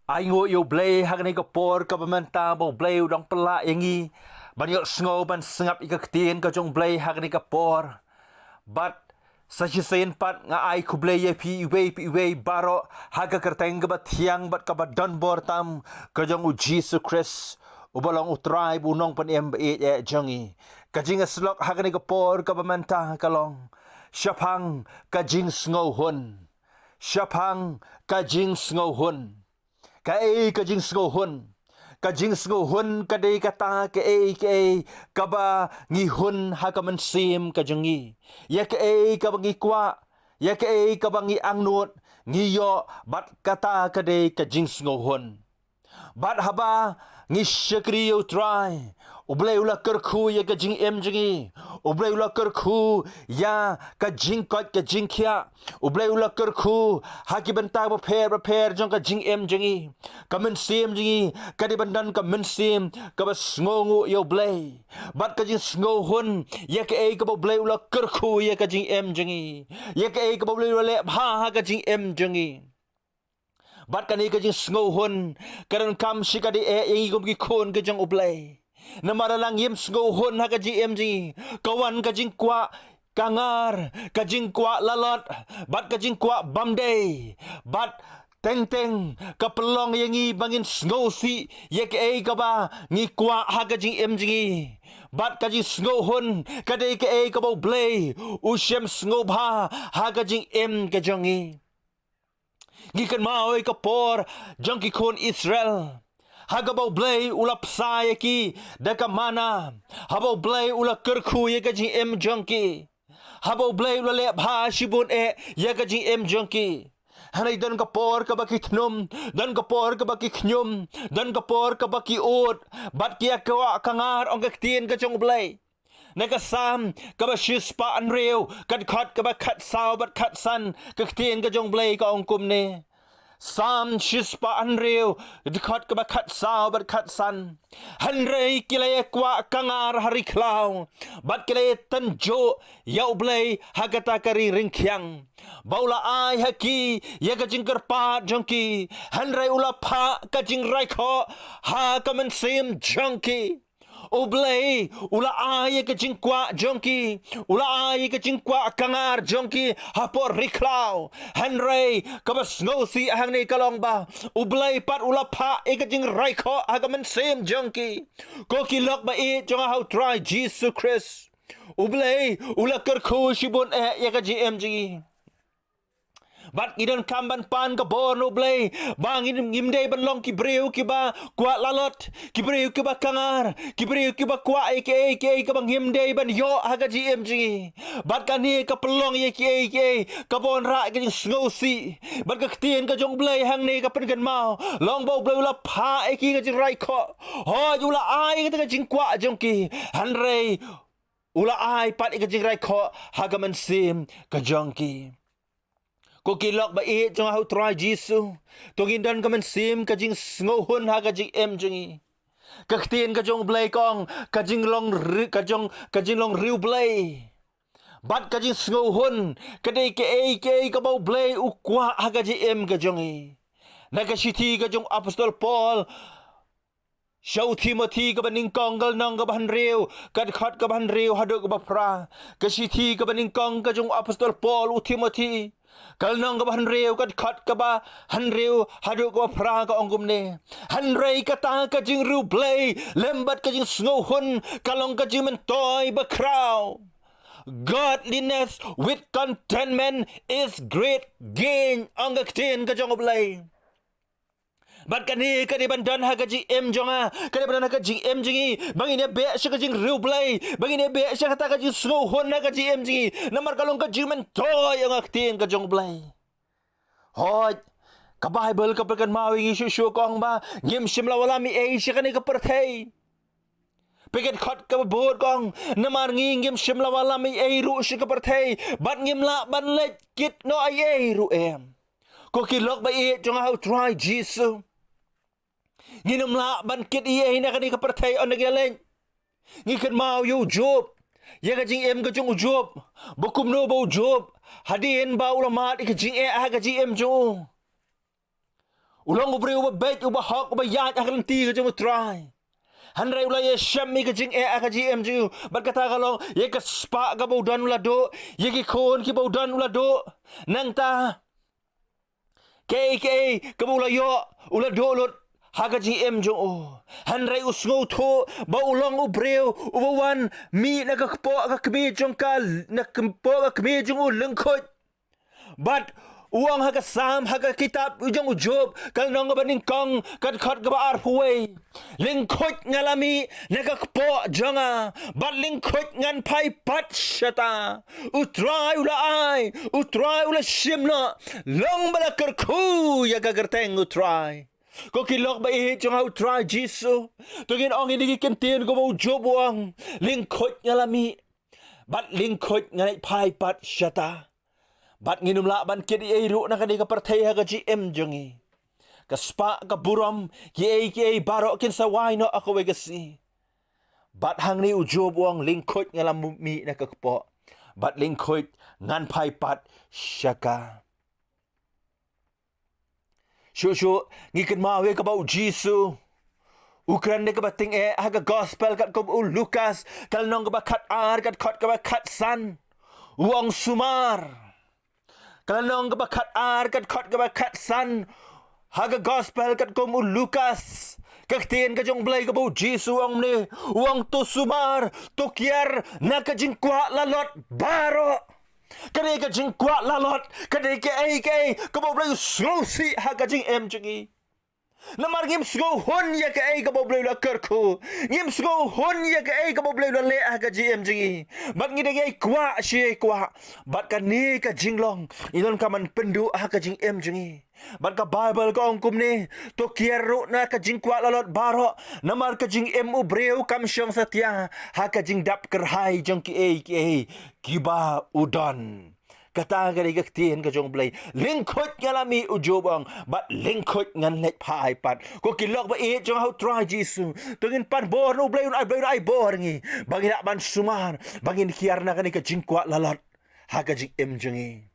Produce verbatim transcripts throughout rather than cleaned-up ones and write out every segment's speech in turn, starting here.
Ai nguh ïa U Blei ha kane ka por kaba mynta ba U Blei u dang pynlah ïa ngi ban ïohsngew ban sngap ïa ka ktien ka jong U Blei ha kane ka por. Bad sa shisien pat nga ai khublei ïa phi iwei pa iwei baroh ha ka kyrteng kaba thiang bad kaba don bor tam ka jong U Jisu Khrist, uba long U Trai bad U Nongpynim ba ïeit eh jong ngi. Ka jingïasyllok ha kane ka por kaba mynta ka long, shaphang ka jingsngewhun. Shaphang ka jingsngewhun. Kaei ka jingsngewhun? Ka jingsngewhun ka dei kata kaei kaei kaba ngi hun ha ka mynsiem ka jong ngi, ïa kaei kaba ngi kwah, ïa kaei kaba ngi angnud, ngi ïoh, bad kata ka dei ka jingsngewhun. Bad haba ngi shakri ïa U Trai, U Blei u la kyrkhu ïa ka jingim jong ngi. U Blei u la kyrkhu ïa ka jingkoit ka jingkhiah. U Blei u la kyrkhu ha ki bynta bapher bapher jong ka jingim jong ngi. Ka mynsiem jong ngi ka dei ban don ka mynsiem kaba sngewnguh ïa U Blei, bad ka jingsngewhun ïa kaei kaba U Blei u la kyrkhu ïa ka jingim jong ngi, ïa kaei kaba U Blei u la leh bha ha ka jingim jong ngi. Bad kane ka jingsngewhun ka donkam shi ka dei eh ïa ngi kum ki khun ka jong U Blei. Namar lada ngim sngew hun ha ka jingim jong ngi, ka wan ka jingkwah kangar, ka jingkwah lalot, bad ka jingkwah bam dei. Bad teng teng ka pynlong ïa ngi ba ngin sngewsih ïa kaei kaba ngi kwah ha ka jingim jong ngi. Bad ka jingsngewhun ka dei kaei kaba U Blei u shem sngewbha ha ka jingim ka jong ngi. Ngi kynmaw ïa ka por jong ki khun Israel, ha kaba U Blei u la bsa ïa ki da ka manna, haba U Blei u la kyrkhu ïa ka jingim jong ki, haba U Blei u la leh bha shibun eh ïa ka jingim jong ki. Hynrei don ka por kaba ki thnum, don ka por kaba ki khñium, don ka por kaba ki ud, bad ki ïa kwah kangar, ong ka ktien ka jong U Blei. Na ka Salm kaba shispah hynriew, ka dkhot kaba khatsaw bad khatsan, ka ktien ka jong U Blei ka ong kumne. Salm shispah hynriew, dkhot kaba khatsaw bad khatsan. Hynrei ki la ïa kwah kangar ha ri khlaw, bad ki la ïa tynjuh ïa U Blei ha kata ka ri ryngkhiang, ba u la ai ha ki ïa ka jingkyrpad jong ki. Hynrei u la phah ka jingrai khoh ha ka mynsiem jong ki. U Blei u la ai ïa ka jingkwah jong ki, u la ai ïa ka jingkwah kangar jong ki hapoh ri khlaw. Hynrei kaba sngewsih hangne ka long ba U Blei pat u la phah ïa ka jingrai khoh ha ka mynsiem jong ki. Ko ki lok ba ïeit jong nga ha U Trai Jisu Khrist, U Blei u la kyrkhu shibun eh ïa ka jingim jong ngi. Bad ngi donkam ban pan ka bor na U Blei ba ngin, ngim dei ban long ki briew kiba kwah lalot, ki briew kiba kangar, ki briew kiba kwah ïa kiei kiei kaba ngim dei ban ïoh ha ka jingim jong ngi. Bad kane ka pynlong ïa kiei kiei kaba wanrah ïa ka jingsngewsih. Bad ka ktien ka jong U Blei hangne ka pynkynmaw, long ba U Blei u la phah ïa ki ka jingrai khoh. Hooid, u la ai ïa kata ka jingkwah jong ki, hynrei u la ai pat ïa ka jingrai khoh ha ka mynsiem ka jong ki. Ko ki lok ba ïeit jong nga ha U Trai Jisu, to ngin don ka mynsiem ka jingsngewhun ha ka jingim jong ngi. Ka ktien ka jong U Blei ka ong, ka jinglong ri-, ka jong, ka jinglong riewblei bad ka jingsngewhun ka dei kaei kaei kaba U Blei u kwah ha ka jingim ka jong ngi. Na ka shithi ka jong u Apostol Paul sha u Timothi kaba nyngkong, ka lynnong kaba hynriew, ka dkhot kaba hynriew haduh kaba phra. Ka shithi kaba nyngkong ka jong u Apostol Paul u Timothi, ka lynnong kaba hynriew, ka dkhot kaba hynriew haduh kaba phra, ka ong kumne. Hynrei kata ka jingriewblei lem bad ka jingsngewhun ka long ka jingmyntoi bakhraw. Godliness with contentment is great gain, ong ka ktien ka jong U Blei. Bad kane ka dei ban don ha ka jingim jong nga, ka dei ban don ha ka jingim jong ngi, ba ngin ïa beh sha ka jingriewblei, ba ngin ïa beh sha kata ka jingsngewhun ha ka jingim jong ngi. Namar ka long ka jingmyntoi, ong ka ktien ka jong U Blei. Hooid, ka Baibl ka pynkynmaw ïa ngi shuh shuh, ka ong ba ngim shym la wallam ei ei sha kane ka pyrthei. Peit ka dkhot kaba bud, ka ong, namar ngi ngim shym la wallam ei ei ruh sha ka pyrthei, bad ngim lah ban leit kit noh ei ei ruh em. Ko ki lok ba ïeit jong nga ha U Trai Jisu, ngin ym lah ban kit ei ei na kane ka pyrthei ynda ngi leit. Ngi kynmaw ïa u Job, ïa ka jingim ka jong u Job, ba kumno ba u Job, hadien ba u la mad ïa ka jingeh ha ka jingim jong u, U long u briew uba beit, uba hok, uba ïaid ha ka lynti ka jong U Trai. Hynrei u la ïashem ïa ka jingeh ha ka jingim jong u. Bad kata ka long ïa ka spah kaba u don u la duh, ïa ki khun kiba u don u la duh. Nangta kaei kaei kaba u la ïoh u la duh lut ha ka jingim jong u. Hynrei u sngewthuh ba u long u briew uba wan mih na ka kpoh ka kmie jong ka, na ka kpoh ka kmie jong u lyngkhuid. Bad u ong ha ka Salm, ha ka kitab jong u Job, ka lynnong kaba nyngkong, ka dkhot kaba arphew wei. Lyngkhuid nga la mih na ka kpoh jong nga, bad lyngkhuid ngan phai pat shata. U Trai u la ai, U Trai u la shim noh, long ba la kyrkhu ïa ka kyrteng U Trai. Ko ki lok ba ïeit jong nga ha U Trai Jisu, to ngin ong ïa kine ki kyntien kumba u Job u ong, lyngkhuid nga la mih, bad lyngkhuid ngan phai pat shata. Bad ngin ym lah ban kit ei ei ruh na kane ka pyrthei ha ka jingim jong ngi. Ka spah, ka burom, kiei kiei baroh kin sa wai noh ha kawei ka sngi. Bad hangne u Job u ong, lyngkhuid nga la mih na ka kpoh, bad lyngkhuid ngan phai pat shata. Shuh shuh ngi kynmaw ïa kaba u Jisu u kren da kaba tyngeh ha ka gospel katkum u Lukas, ka lynnong kaba khatar, ka dkhot kaba khatsan. U ong sumar. Ka lynnong kaba khatar, ka dkhot kaba khatsan, ha ka gospel katkum u Lukas. Ka ktien ka jong U Blei kaba u Jisu u ong kumne, u ong to sumar, to kiar na ka jingkwah lalot baroh. Kane ka jingkwah lalot, kane kaei kaei kaba U Blei u sngewsih ha ka jingim jong ngi. Namar ngim sngewhun ïa kaei kaba U Blei u la kyrkhu. Ngim sngewhun ïa kaei kaba U Blei u la leh ha ka jingim jong ngi. Bad ngi dang ïai kwah shi ïai kwah. Bad kane ka jinglong, i don ka ban pynduh ha ka jingim jong ngi. Bad ka Baibl ka ong kumne, to kiar ruh na ka jingkwah lalot baroh, namar ka jingim u briew kam shong satia ha ka jingdap kyrhai jong kiei kiei kiba u don. Kata ka dei ka ktien ka jong U Blei. Lyngkhuid nga la mih, u Job u ong, bad lyngkhuid ngan leit phai pat. Ko ki lok ba ïeit jong nga ha U Trai Jisu, to ngin pan bor na U Blei, un ai, U Blei un ai bor ngi ba ngin lah ban sumar, ba ngin kiar na kane ka jingkwah lalot ha ka jingim jong ngi.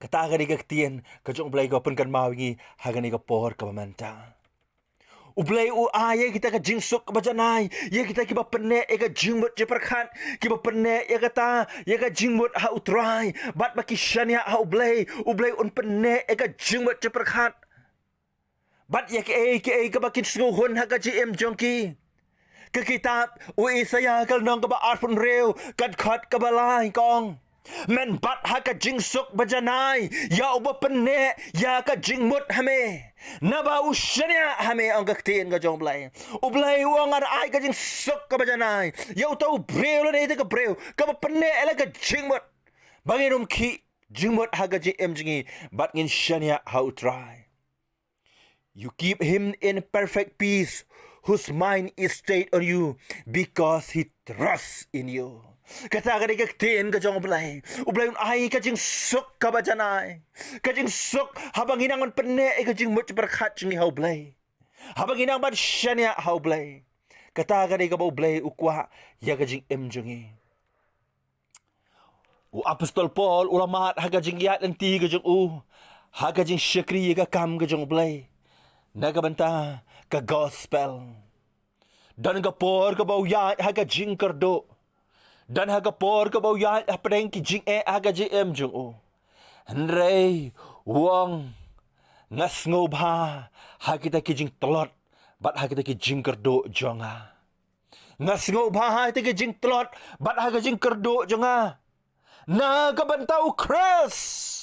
Kata ka dei ka ktien ka jong U Blei kaba pynkynmaw ïa ngi ha kane ka por kaba mynta. U Blei u ai ïa kita ka jingsuk kaba janai ïa kita kiba pynneh ïa ka jingmut jingpyrkhat, kiba pynneh ïa kata, ïa ka jingmut ha U Trai, bad ba ki shaniah ha U Blei, U Blei un pynneh ïa ka jingmut jingpyrkhat. Bad ïa kiei kiei kaba kin sngewhun ha ka jingim jong ki. Ka kitab u Isaïah ka lynnong kaba arphew hynriew, ka dkhot kaba lai ka ong, men bat ha ka jingsuk ba janai ïa uba pynneh ïa ka jingmut ha me, naba u shaniah ha me, ong ka ktien ka jong U Blei. U Blei u ong, ngan ai ka jingsuk kaba janai ïa uta u briew lane ïa ka briew kaba pynneh ïa la ka jingmut, ba ngin ym khih jingmut ha ka jingim jong ngi, bad ngin shaniah ha U Trai. You keep him in perfect peace, whose mind is stayed on you, because he trusts in you. Kata ka dei ka ktien ka jong U Blei. U Blei un ai ka jingsuk kaba janai, ka jingsuk haba ngi nang ban pynneh ïa ka jingmut jingpyrkhat jong ngi ha U Blei, haba ngi nang ban shaniah ha U Blei. Kata ka dei kaba U Blei u kwah ïa ka jingim jong ngi. U Apostol Paul u la mad ha ka jingïaid lynti ka jong u ha ka jingshakri ïa ka kam ka jong U Blei na ka bynta ka gospel. Don ka por kaba u ïaid ha ka jingkyrduh, don ha ka por kaba u ïaid hapdeng ki jingeh ha ka jingim jong u. Hynrei u ong, nga sngewbha ha kita ki jingtlot bad ha kita ki jingkyrduh jong nga. Nga sngewbha ha kita ki jingtlot bad ha ka jingkyrduh jong nga, na ka bynta U Khrist.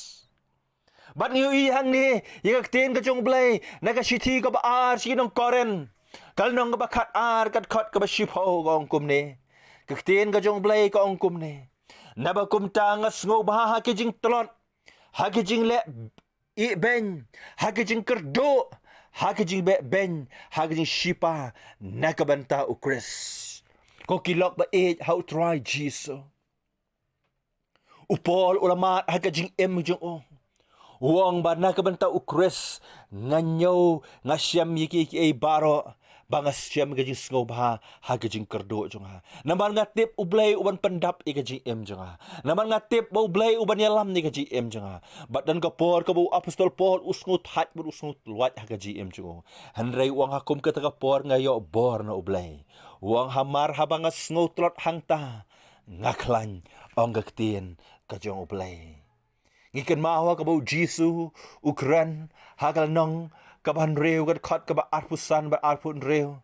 Bad ngi ïohi hangne ïa ka ktien ka jong U Blei na ka shithi kaba ar sha ki nong Korinth, ka lynnong kaba khatar, ka dkhot kaba shiphew, ka ong kumne. Ka ktien ka jong U Blei ka ong kumne, naba kumta nga sngewbha ha ki jingtlot, ha ki jingleh ïehbeiñ, ha ki jingkyrduh, ha ki jingbeh beiñ, ha ki jingshipa, na ka bynta U Khrist. Ko ki lok ba ïeit ha U Trai Jisu, u Paul u la mad ha ka jingim jong u, u ong ba na ka bynta U Khrist nga ñiew, nga shem ïa kiei kiei baroh, ba nga shem ka jingsngewbha ha ka jingkyrduh jong nga. Namar nga tip U Blei u ban pyndap ïa ka jingim jong nga. Namar nga tip ba U Blei u ban ïalam ïa ka jingim jong nga. Bad don ka por kaba u apostol Paul u sngewthait bad u sngewthuid ha ka jingim jong u. Hynrei u ong ha kum kata ka por nga ïoh bor na U Blei. U ong hamar haba nga sngewtlot hangta nga khlaiñ, ong ka ktien ka jong U Blei. Ngi kynmaw ha kaba U Jisu u kren ha ka lynnong kaba hynriew ka dkhot kaba arphew san bad arphew hynriew.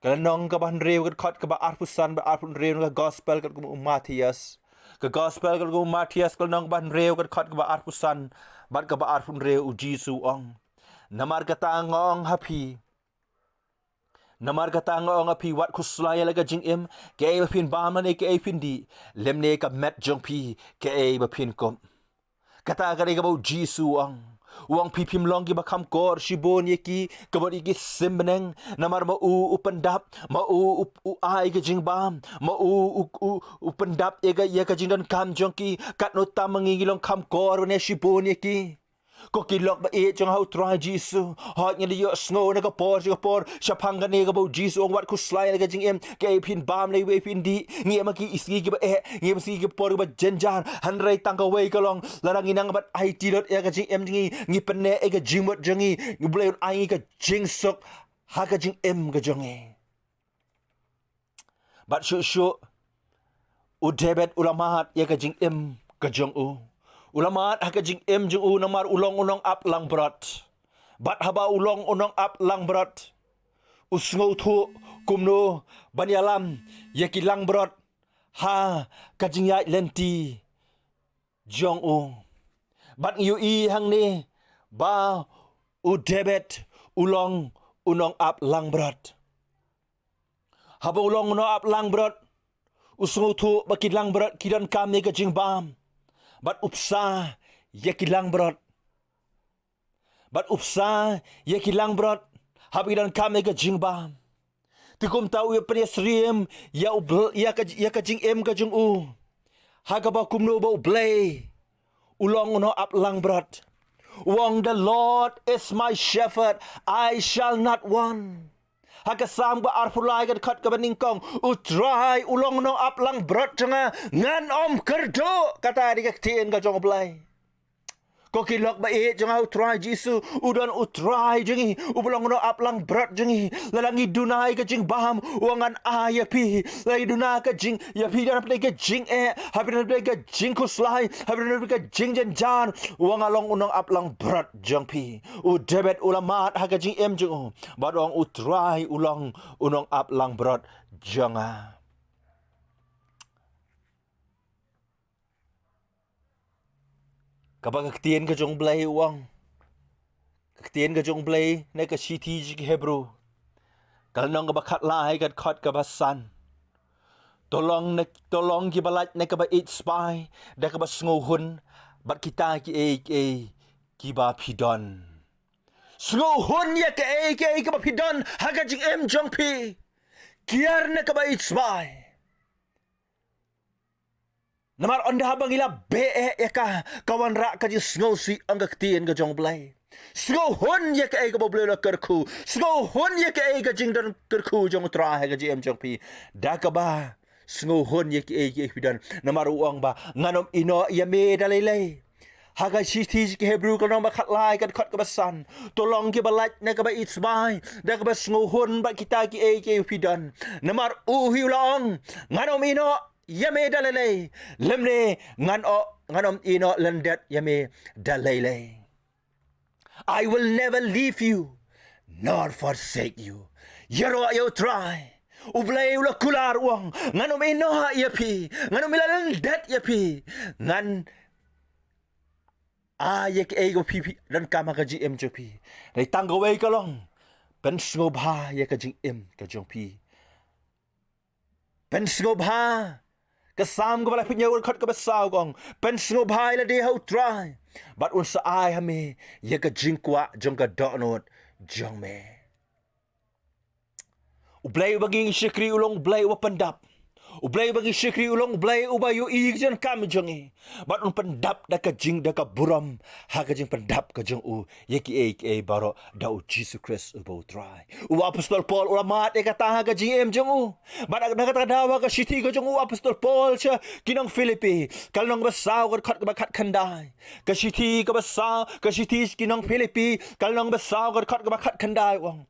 Ka lynnong kaba hynriew ka dkhot kaba arphew san bad arphew hynriew na ka gospel katkum u Mathaios. Ka gospel katkum u Mathaios ka lynnong kaba hynriew ka dkhot kaba arphew san bad kaba arphew hynriew. U Jisu u ong, namar kata nga ong ha phi, namar kata nga ong ha phi, wat khuslai ïa la ka jingim, kaei ba phin bam lane kaei phin dih, lymne ka met jong phi, kaei ba phin kup. Kata ka dei kaba U Jisu u ong. U ong phi phim long kiba kham kor shibun ïa ki, kaba ïa ki sim bneng. Namar ma u u pyndap, ma u u, u ai ka jingbam, ma u u, u, u pyndap ïa ka, ïa ka jingdonkam jong ki. Katno tam ma ngi ngi long kham kor ne shibun ïa ki. Ko ki lok ba ïeit jong nga ha U Trai Jisu. Hooid ngi la ïohsngew na ka por sha ka por shaphang kane kaba U Jisu u ong wat khuslai la ka jingim, kaei phin bam lane kaei phin dih. Ngi ïa ma ki sngi kiba eh, ngi ïa ma sngi ki por kiba jynjar. Hynrei tang kawei ka long, lada ngi nang bad aiti lut ïa ka jingim jong ngi, ngi pynneh ïa ka jingmut jong ngi, U Blei un ai ngi ka jingsuk ha ka jingim ka jong ngi. Bad shuh shuh u David u la mad ïa ka jingim ka jong u. U la mad ha ka jingim jong u namar u long u nongap langbrot. Bad haba u long u nongap langbrot, u sngewthuh kumno ban ïalam ïa ki langbrot ha ka jingïaid lynti jong u. Bad ngi ïohi hangne ba u David u long u nongap langbrot. Haba u long u nongap langbrot, u sngewthuh ba ki langbrot ki donkam ïa ka jingbam. Bad u bsa ïa ki langbrot. Bad u bsa ïa ki langbrot haba ki donkam ïa ka jingbam. Te kumta u ïa pynïasyriem ïa u Bl-, ïa ka, ïa ka jingim ka jong u. Ha kaba kumno ba U Blei u long u nongap langbrot. U ong, "The Lord is my shepherd, I shall not want." Ha ka Salm ba arphew lai ka dkhot kaba nyngkong, U Trai u long u nongap langbrot jong nga, ngan ym kyrduh. Kata dei ka ktien ka jong U Blei. Ko ki lok ba ïeit jong nga, U Trai Jisu u don U Trai jong ngi, uba long u nongap langbrot jong ngi. Lada ngi duna ïa ka jingbam, u ong ngan ai ïa phi. Lada ngi duna ka jing, ïa phi, don hapdeng ka jingeh, hapdeng ka jingkhuslai, hapdeng ka jingjynjar, u ong nga long u nongap langbrot jong phi. U David u la mad ha ka jingim jong u bad u ong U Trai u long u nongap langbrot jong nga. Kaba ka ktien ka jong U Blei u ong. Ka ktien ka jong U Blei na ka shithi jong ki Hebru, ka lynnong kaba khatlai ka dkhot kaba san. To long ne, to long kiba lait na kaba ïeit spah da kaba sngewhun bad kita kiei kiei kiba phi don. Sngewhun ïa kaei kaei kaba phi don ha ka jingim jong phi. Kiar na kaba ïeit spah. Namar ynda ba ngi la beh ïa ka, ka wanrah ka jingsngewsih, ong ka ktien ka jong U Blei. Sngewhun ïa kaei kaba U Blei u la kyrkhu. Sngewhun ïa kaei ka jingdon kyrkhu jong U Trai ha ka jingim jong phi. Da kaba sngewhun ïa kaei kaei phi don. Namar u ong ba ngan ym ïehnoh ïa me da lei lei. Ha ka shithi ki Hebru ka lynnong ba khatlai ka dkhot kaba san. To long kiba lait na kaba ïeit spah da kaba sngewhun bad kita kiei kiei phi don. Namar u hi u la ong, ngan ym ïehnoh ïa me da lei lei, lymne ngan ym, ngan ym ïehnoh lyndet ïa me da lei lei. I will never leave you nor forsake you. Ïaroh ïa U Trai. U Blei u la kular u ong, ngan ym ïehnoh ïa phi, ngan ym ïehnoh lyndet ïa phi. Ngan ai ïa kaei kaba phi, phi donkam ha ka jingim jong phi. Hynrei tang kawei ka long, pynsngewbha ïa ka jingim ka jong phi. Pynsngewbha. Ka Salm kaba laiphew hynñiew ka dkhot kaba saw ka ong, pynsngewbha ïa lade ha U Trai, bad un sa ai ha me ïa ka jingkwah jong ka dohnud jong me. U Blei uba ngi shakri u long U Blei uba pyndap. U Blei ba ngi shakri u long u Blei uba ïohi ka jingdonkam jong ngi. Bad un pyndap da ka jing da ka burom ha ka jingpyndap ka jong u ïa kiei kiei baroh da u Jisu Khrist uba u Trai. U Apostol Paul u la mad ïa kata ha ka jingim jong u. Bad na kata ka daw ha ka shithi ka jong u Apostol Paul sha ki nong Philippi, ka lynnong ba saw ka dkhot kaba khatkhyndai. Ka shithi kaba saw, ka shithi ki nong Philippi, ka lynnong ba saw ka dkhot kaba khatkhyndai u ong.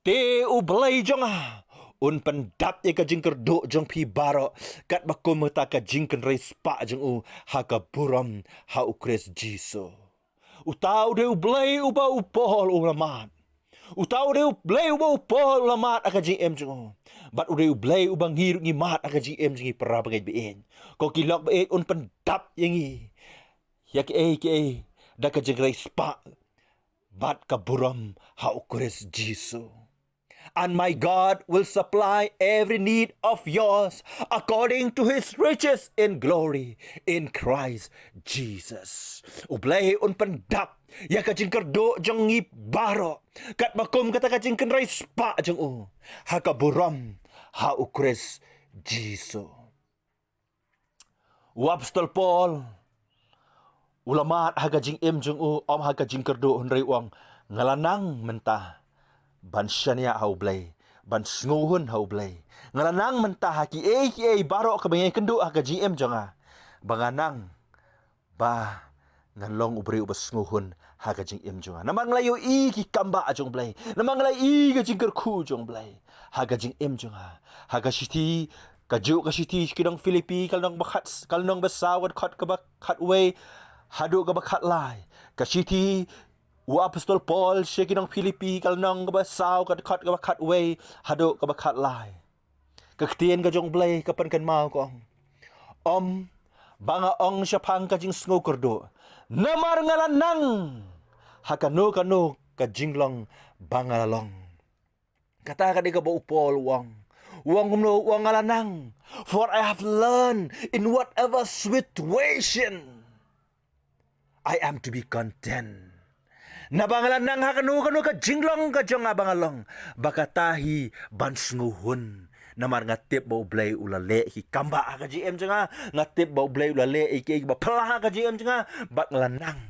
Te u Blei jong nga un pyndap ïa ka jingkyrduh jong phi baroh katba kum kata ka jingkynrei spah jong u ha ka burom ha u Khrist Jisu. Uta u dei u Blei uba u Paul u la mad. Uta u dei u Blei uba u Paul u la mad ha ka jingim jong u. Bad u dei u Blei uba ngi ruh ngi mad ha ka jingim jong ngi para bangeit ba ïeit. Ko ki lok ba ïeit un pyndap ïa ngi ïa kiei kiei da ka jingkynrei spah bad ka burom ha u Khrist Jisu. And my God will supply every need of yours according to his riches in glory in Christ Jesus. U Blei un pyndap ïa ka jingkyrduh jong ngi baroh katba kum kata ka jingkynrei spah jong u ha ka burom ha u Khrist Jisu. U Apostol Paul u la mad ha ka jingim jong u, um ha ka jingkyrduh, hynrei u ong, nga la nang mynta ban shaniah ha u Blei, ban sngewhun ha u Blei. Nga la nang mynta ha kiei kiei baroh kaba nga ïakynduh ha ka jingim jong nga, ba nga nang ba ngan long u briew uba sngewhun ha ka jingim jong nga. Namar nga la ïohi ki kambah jong u Blei, namar nga la ïohi ka jingkyrkhu jong u Blei ha ka jingim jong nga. Ha ka shithi, kajuh ka shithi ki nong Philippi, ka lynnong ba khat, ka lynnong ba saw, ka dkhot kaba khatwei haduh kaba khatlai. Ka shithi u Apostol Paul sha ki nong Philippi, ka lynnong kaba saw, ka dkhot kaba khatwei haduh kaba khatlai. Ka ktien ka jong u Blei ka pynkynmaw ka ong, um ba nga ong shaphang ka jingsngew kyrduh, namar nga la nang ha kano kano ka jinglong ba nga la long. Kata ka dei kaba u Paul u ong. U ong kumno? U ong, nga la nang, for I have learned in whatever situation I am to be content. Naba nga la nang ha kano kano ka jinglong ka jong nga ba nga long, ba kata hi ban sngewhun. Namar nga tip ba u Blei u la leh ki kambah ha ka jingim jong nga. Nga tip ba u Blei u la leh ïa ki, ïa ki ba phylla ha ka jingim jong nga. Bad nga la nang.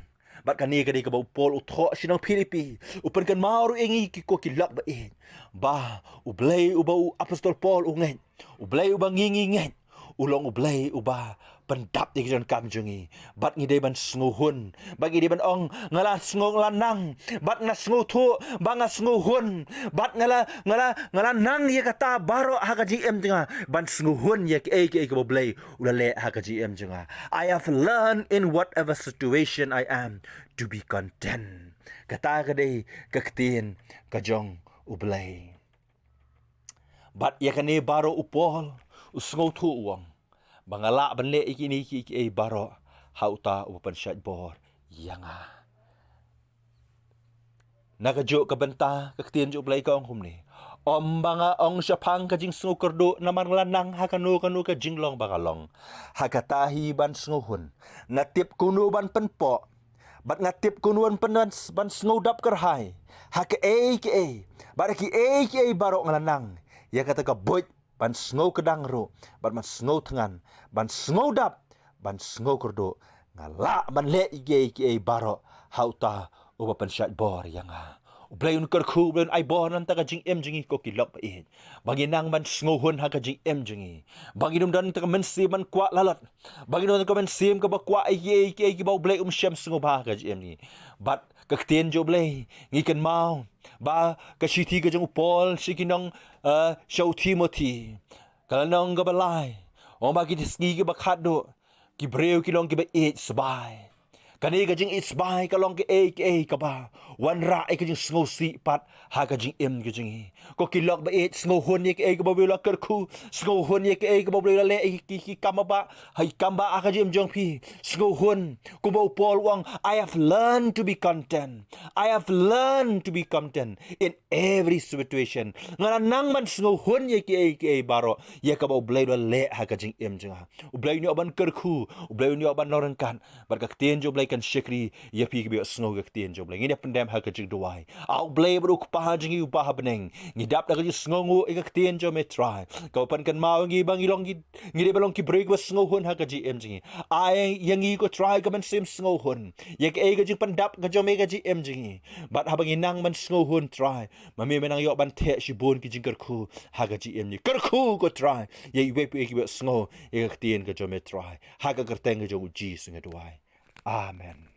Bad kane ka dei kaba u Paul u thoh sha ki nong Philippi. U pynkynmaw ruh ïa ngi ki ko ki lok ba ïeit, ba u Blei uba u Apostol Paul u ngeit, u Blei uba ngi ngi ngeit, u long u Blei uba pyndap ïa ki jingdonkam jong ngi. Bad ngi dei ban sngewhun. Bad ngi dei ban ong, nga la sngew, nga la nang. Bad nga sngewthuh ba nga sngewhun. Bad nga la, nga la, nga la nang ïa kata baroh ha ka jingim jong nga ban sngewhun ïa kiei kiei kaba u Blei u la leh ha ka jingim jong nga. I have learned in whatever situation I am to be content. Kata ka dei ka ktien ka jong u Blei. Bad ïa kane baroh u Paul u sngewthuh, u ong, ba nga lah ban leh ïa kine kiei kiei baroh ha uta uba pynshait bor ïa nga. Na kajuh ka bynta ka ktien jong u Blei ka ong kumne. Um ba nga ong shaphang ka jingsngew kyrduh, namar nga la nang ha kano kano ka jinglong ba nga long. Ha kata hi ban sngewhun. Nga tip kumno ban pynpoh. Bad nga tip kumno ban pyn-, ban, ban sngewdap kyrhai ha kiei kiei. Bad ha kiei kiei baroh nga la nang ïa kata ka buit ban sngewkdang ruh, bad ban sngewthngan, ban sngewdap, ban sngewkyrduh. Nga lah ban leh ïa kiei kiei baroh ha uta uba pynshait bor ïa nga. U Blei un kyrkhu, u Blei un ai bor na ka bynta ka jingim jong ngi ko ki lok ba ïeit. Ba ngin nang ban sngewhun ha ka jingim jong ngi. Ba ngin ym don tang ka mynsiem ban kwah lalot. Ba ngin don tang ka mynsiem kaba kwah ïa kiei kiei kiba u Blei um shym sngewbha ha ka jingim jong ngi. Bad ka ktien jong u Blei, ngi kynmaw ba ka shithi ka jong u Paul sha ki nong, eh, sha u Timothi, ka lynnong kaba lai, u ong ba ki sngi kiba khatduh ki briew ki long kiba ïeit sbai. Kane ka jingïeit sbai ka long kaei kaei kaba wanrah ïa ka jingsngewsih pat ha ka jingim ka jong ngi. Ko ki lok ba ïeit, sngewhun ïa kaei kaba u Blei u la kyrkhu, sngewhun ïa kaei kaba u Blei u la leh ïa ki, ki kam ba, ha ki kam ba ha ka jingim jong phi. Sngewhun, kumba u Paul u ong, I have learned to be content. I have learned to be content in every situation. Nga la nang ban sngewhun ïa kiei kiei baroh ïa kaba u Blei u la leh ha ka jingim jong nga. U Blei un ïoh ban kyrkhu, u Blei un ïoh ban long ryngkat. Bad ka ktien jong u Blei kan shakri ïa phi kiba ïohsngew ïa ka ktien jong U Blei. Ngin ïa pyndem ha ka jingduwai. A U Blei bad U Kpa jong ngi uba ha bneng, ngi dap da ka jingsngewnguh ïa ka ktien jong me Trai, kaba pynkynmaw ïa ngi ba ngi long ngi ngi dei ban long ki briew kiba sngewhun ha ka jingim jong ngi. Ai ïa ngi ko Trai ka mynsiem sngewhun ïa kaei ka jingpyndap ka jong me ha ka jingim jong ngi. Bad haba ngi nang ban sngewhun Trai, ma me me nang ïoh ban theh shibun ki jingkyrkhu ha ka jingim jong ngi. Kyrkhu ko Trai ïa iwei pa iwei kiba ïohsngew ïa ka ktien ka jong me Trai. Ha ka kyrteng ka jong U Jisu nga duwai. Amen.